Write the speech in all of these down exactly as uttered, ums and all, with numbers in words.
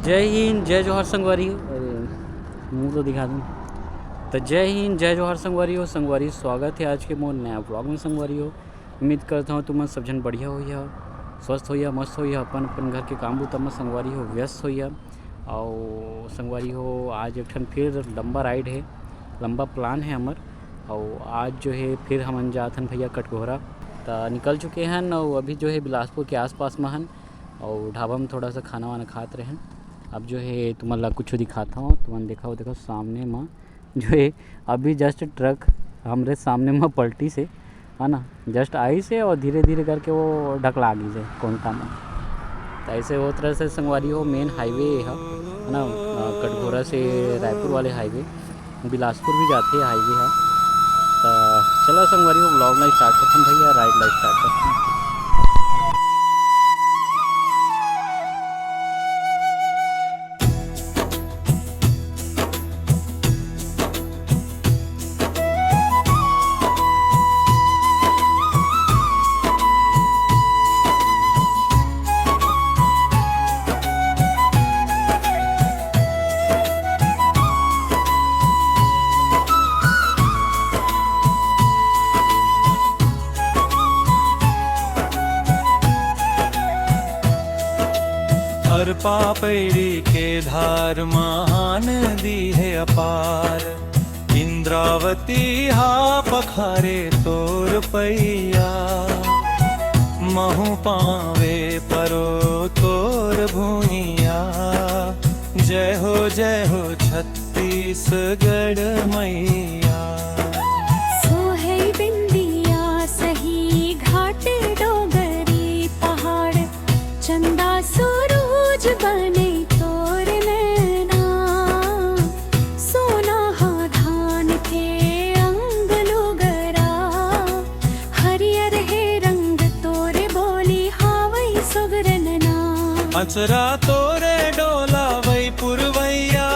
जय हिंद, जय जोहार संगवारी हो। अरे, मुंह तो दिखा दूं। तो जय हिंद, जय जोहार संगवारी हो। संगवारी, स्वागत है आज के मोर नया व्लॉग में संगवारी हो। उम्मीद करता हूँ तुमन सब झन बढ़िया होइहा, स्वस्थ होइहा, मस्त होइहा, अपन अपन घर के काम बूता में संगवारी हो व्यस्त होइहा। और संगवारी हो, आज एक ठन फिर लंबा राइड है, लंबा प्लान है हमर। और आज जो है फिर हमन जात हन भैया कटघोरा। त निकल चुके हन और अभी जो है बिलासपुर के आसपास में हन और ढाबा में थोड़ा सा खाना वाना खात रहन। अब जो है तुमन ला कुछ दिखाता हूँ, तुमन देखा हो, देखो सामने में जो है अभी जस्ट ट्रक हमरे सामने में पलटी से, है ना, जस्ट आई से और धीरे धीरे करके वो ढकला गई से कोंटा में। तो ऐसे वो तरह से संगवारी हो मेन हाईवे है, है ना, अ, कटघोरा से रायपुर वाले हाईवे, बिलासपुर भी जाते हैं हाईवे है। तो चलो संगवारी हो, व्लॉग ला स्टार्ट करते हैं भैया, राइड ला स्टार्ट करते हैं। हर पापड़ी के धार महान दी है अपार। इंद्रावती हा पखारे तोर पैया, महू पावे परो तोर भुइया। जय हो, जय हो छत्तीसगढ़ मैया। सोहई बिंदिया सही घाट डोगरी पहाड़, चंदा सूरज बने तोर नैना। सोना हा धान के अंग लुगरा, हरियर हे रंग तोरे बोली हावई सुगरन ना। अचरा तोरे डोला वई पुरवैया,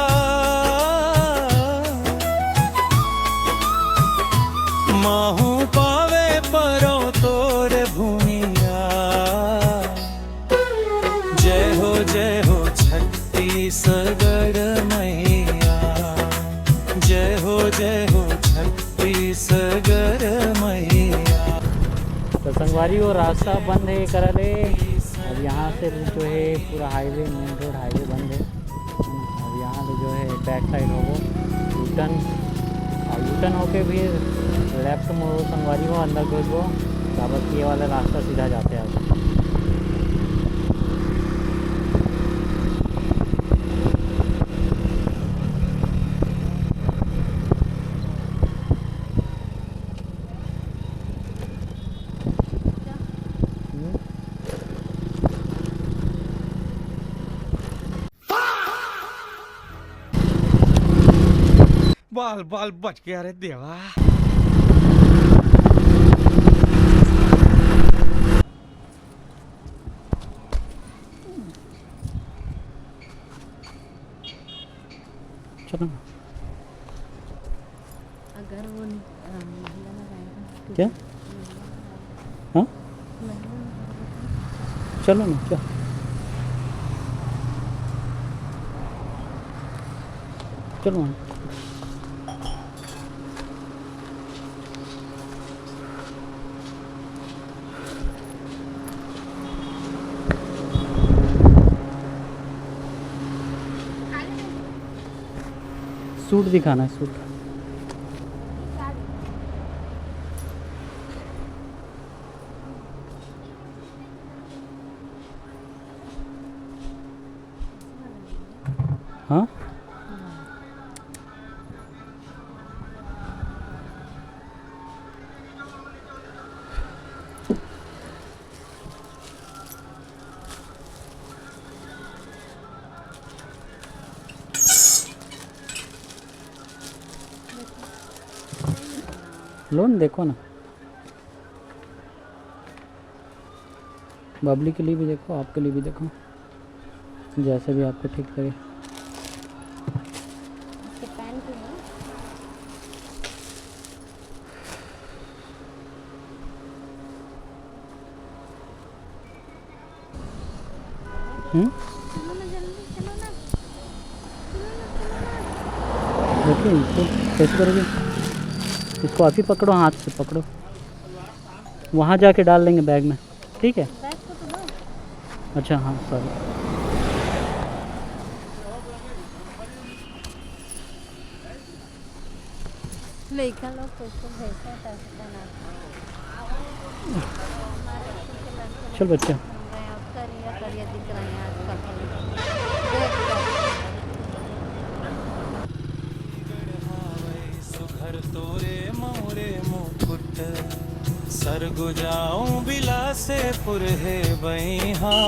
माहू पावे परो तोरे भुइया। जय हो, जय हो छत्तीसगढ़ मैया, जय हो, जय हो छत्तीसगढ़ मैया। तो संगवारी हो, रास्ता बंद है करा ले। अब यहाँ से जो है पूरा हाईवे, मेन रोड हाईवे बंद है। अब यहाँ ले जो है बैक साइड होबो यू टर्न, और यू टर्न होके फिर लेफ्ट मुड़ो संगवारी हो, अंदर घुसबो, काबर कि ये वाला रास्ता सीधा जाते हैं। बाल बाल बच गया रे देवा। चलो ना। अगर वो नि-, अ, महिला लगाएगा तो क्या? हाँ? महिला लगाएगा तो चलो ना, क्या? चलो ना। सूट दिखाना है, सूट। हाँ? लो ना, देखो ना। बबली के लिए भी देखो, आपके लिए भी देखो, जैसे भी आपको ठीक लगे। इसके पैंट भी है। हम्म? चलो ना जल्दी, चलो ना। इसको कैसे करोगे? इसको आप ही पकड़ो, हाथ से पकड़ो, वहाँ जाके डाल लेंगे बैग में, ठीक है? बैग को तो दो। अच्छा, हाँ, सॉरी। लइका लोग कुछ तो भेजता है, पैसे का ना। चल बच्चा। करिया करिया दिख रहे हैं आजकल। देख कर। सुघर तोरे मोरे मुकुट, सरगु जाऊं बिलासेपुर हे बइहा।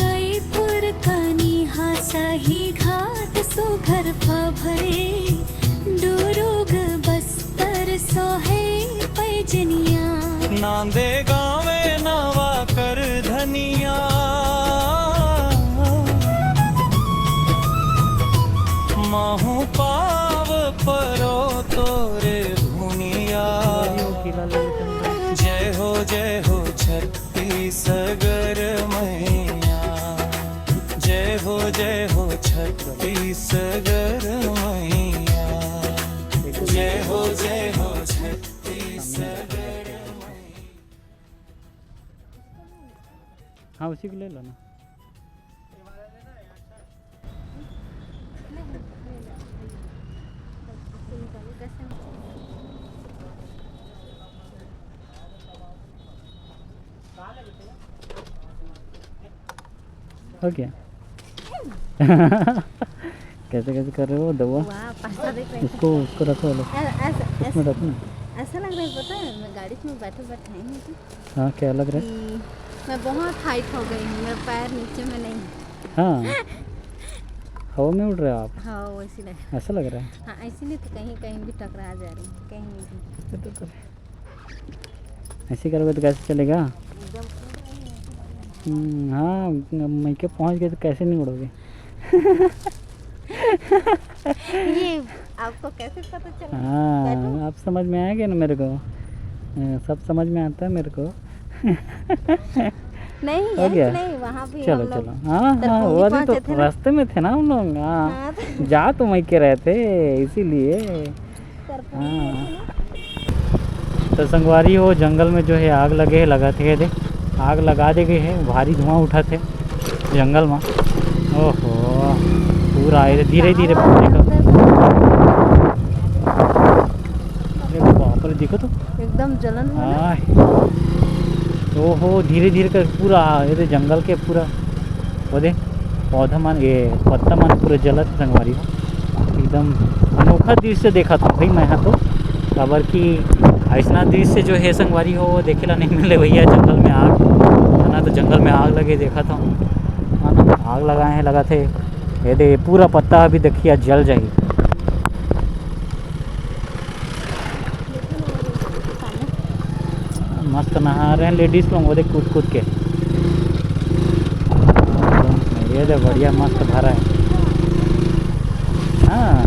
रईपुर कनिहा सही घाट सुघर पभरे, डुरुग बस्तर सोहे पैजनिया। नांदे गावे नवा कर धनिया, महू पाव परो तोरे भुनिया। जय हो जय हो छत्तीसगढ़ मैया, जय हो जय हो छत्तीसगढ़ मैया, जय हो जय हो छत्तीसगढ़ मैया। हाँ, उसी को ले लो ना। हो गया। कैसे कैसे कर रहे हो दवा? वाह, पासा देख रहे हैं। उसको, उसको रखो, लो। ऐ-, ऐसा, इसमें ऐसा, रखो ना। ऐसा लग रहा है, पता है, मैं गाड़ी में बैठे बैठे आई हूँ कि हाँ, क्या लग रहा है? कि मैं बहुत हाइट हो गई हूँ, मेरा पैर नीचे में नहीं है। हाँ, हवा में उड़ रहे हो आप। हाँ, वैसे लग रहा है। ऐसा लग रहा है? हाँ, ऐसे नहीं तो कहीं, कहीं भी टकरा जा रही हूँ, कहीं भी। तो, तो, तो। ऐसे करोगे तो कैसे चलेगा? एकदम। हम्म, हाँ, अब मइके पहुँच गए तो कैसे नहीं उड़ोगे? ये आपको कैसे पता चला? हाँ, बैठो। अब समझ में आ गया ना मेरे को। अ, सब समझ में आता है मेरे को। नहीं, हो यहीं गया? नहीं, वहाँ भी चलो, हम लोग चलो। हाँ, हाँ, तरकुंडी वो अभी तो पहुँचे थे ना। रास्ते में थे ना हम लोग। हाँ, हाँ, तो जा तो मइके रहे थे, इसीलिए। हाँ। तो संगवारी हो, जंगल में जो है आग लगे है, लगा थे, दे आग लगा दे गए है, भारी धुआं उठा थे जंगल में। ओहो, पूरा आए धीरे धीरे, देखो। अरे बाप रे, देखो तो। एकदम जलन हुआ ना? हाँ। ओहो, धीरे धीरे कर पूरा ये दे जंगल के पूरा वो दे पौधा मन, ये पत्ता मन पूरा जलत संगवारी हो। एकदम अनोखा दृश्य देखा था भाई मैं यहाँ तो, काबर कि ऐसा दृश्य जो है संगवारी हो देखे ला नहीं मिले भैया, जंगल में आग, है ना, तो जंगल में आग लगे देखा था, है ना, आग लगाए हैं, लगा थे, ये दे पूरा पत्ता अभी देखिए जल जाए। मस्त नहा रहे हैं लेडीज लोग, वो देख कूद कूद के। ये दे बढ़िया मस्त भरा है। हाँ।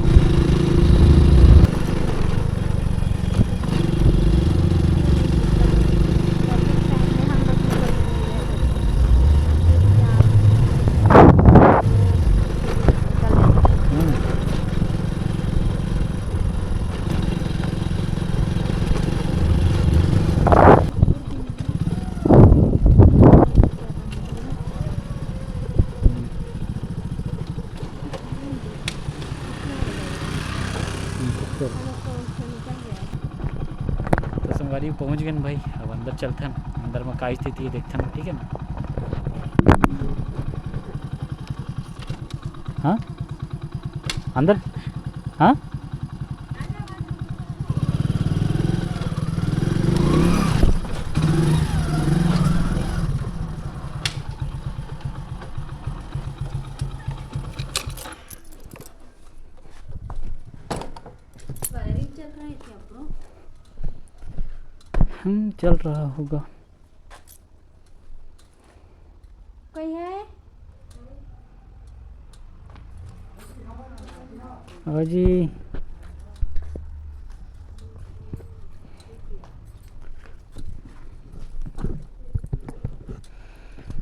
हम्म। तो संगवारी पहुंच गए भाई, अब अंदर चलथन, अंदर में का स्थिति है देखथन, ठीक है ना। हाँ, अंदर, हाँ। फायरिंग चल रहा है क्या, ब्रो? हम्म, चल रहा होगा। कोई है? आओ जी।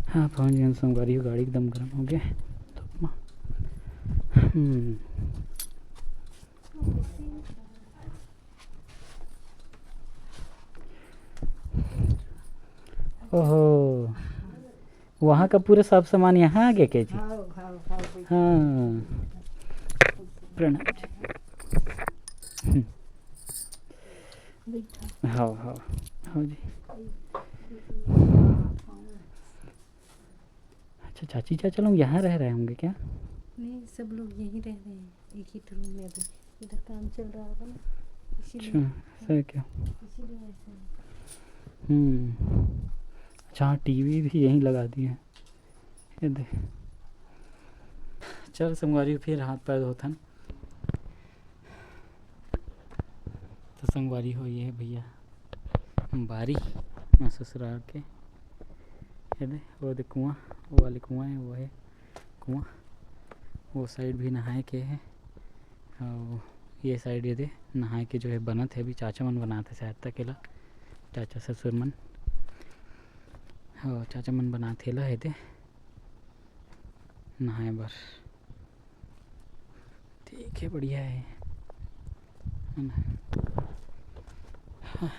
हाँ, पहुँच गए संगवारी, गाड़ी एकदम गर्म हो गया। हम्म। ओहो, वहाँ का पूरा सब सामान यहाँ आ गया क्या जी? हाँ। प्रणाम जी। हम्म। हाँ, हाँ, हाँ जी। अच्छा, चाची चाचा लोग यहाँ रह रहे होंगे क्या? नहीं, सब लोग यहीं रह रहे हैं, एक ही रूम में अभी। इधर काम चल रहा होगा ना, इसीलिए। अच्छा, ऐसा है क्या? इसीलिए ऐसा है। हम्म। अच्छा, हाँ, टीवी भी यहीं लगा दिए हैं। ये दे। चल संगवारी, फिर हाथ पैर धोथन। तो संगवारी हो, ये है भैया बारी मैं ससुराल के। ये दे, वो दे कुआं, वो वाले कुआं है, वो है कुआं। वो साइड भी नहाए के है, और ये साइड ये दे नहाए के जो है बनत है, अभी चाचा मन बनात है शायद तक एला, चाचा ससुर मन। हाँ, चाचा मन बनात हे ला, ये दे नहाए बर। ठीक है, बढ़िया है, है ना? हाँ।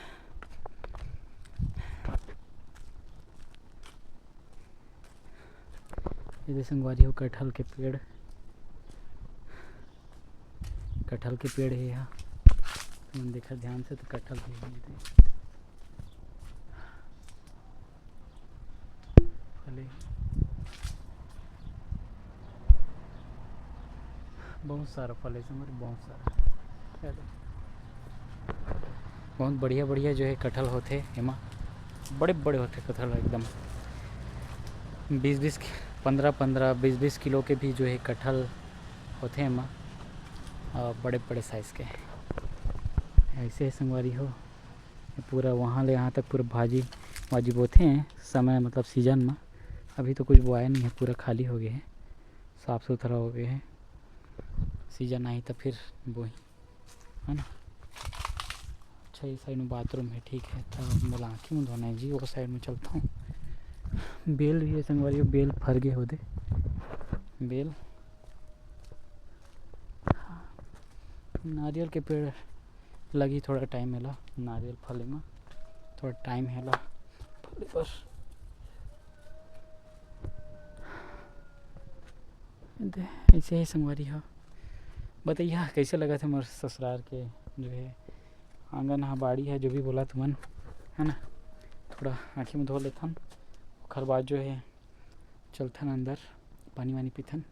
ये दे संगवारी हो, कटहल के पेड़, कटहल के पेड़ है यहाँ। तुमन देखा ध्यान से तो कटहल भी है ये दे। फले, बहुत सारा फल है संगवारी, बहुत सारा। ये दे। बहुत बढ़िया बढ़िया जो है कटहल होथे एमा, बड़े बड़े होथे कटहल एकदम, बीस बीस, पन्द्रह पन्द्रह, बीस बीस किलो के भी जो है कटहल होथे एमा, और बड़े बड़े साइज के। ऐसे है संगवारी हो, ये पूरा वहाँ ले यहाँ तक पूरा भाजी वाजी बोथे हैं समय, मतलब सीजन में। अभी तो कुछ बोया नहीं है, पूरा खाली हो गया है, साफ सुथरा हो गया है। सीजन आई तो फिर बोही, है ना? अच्छा, ये साइड में बाथरूम है, ठीक है। तो मोला आँखी मुँह धोना है जी, वो साइड में चलता हूँ। बेल भी है संगवारी, बेल फर गए होदे बेल। नारियल के पेड़ लगी थोड़ा टाइम हेला, नारियल फले में थोड़ा टाइम हेला फले पर। दे, ऐसे ही संगवारी हो, बतैया कैसे लगा था मोर ससुराल के जो है आंगन हा, बाड़ी है, जो भी बोला तुमन, है ना? थोड़ा आँखी में धो लेथन, ओखर बाद जो है चलथन अंदर, पानी वानी पीथन।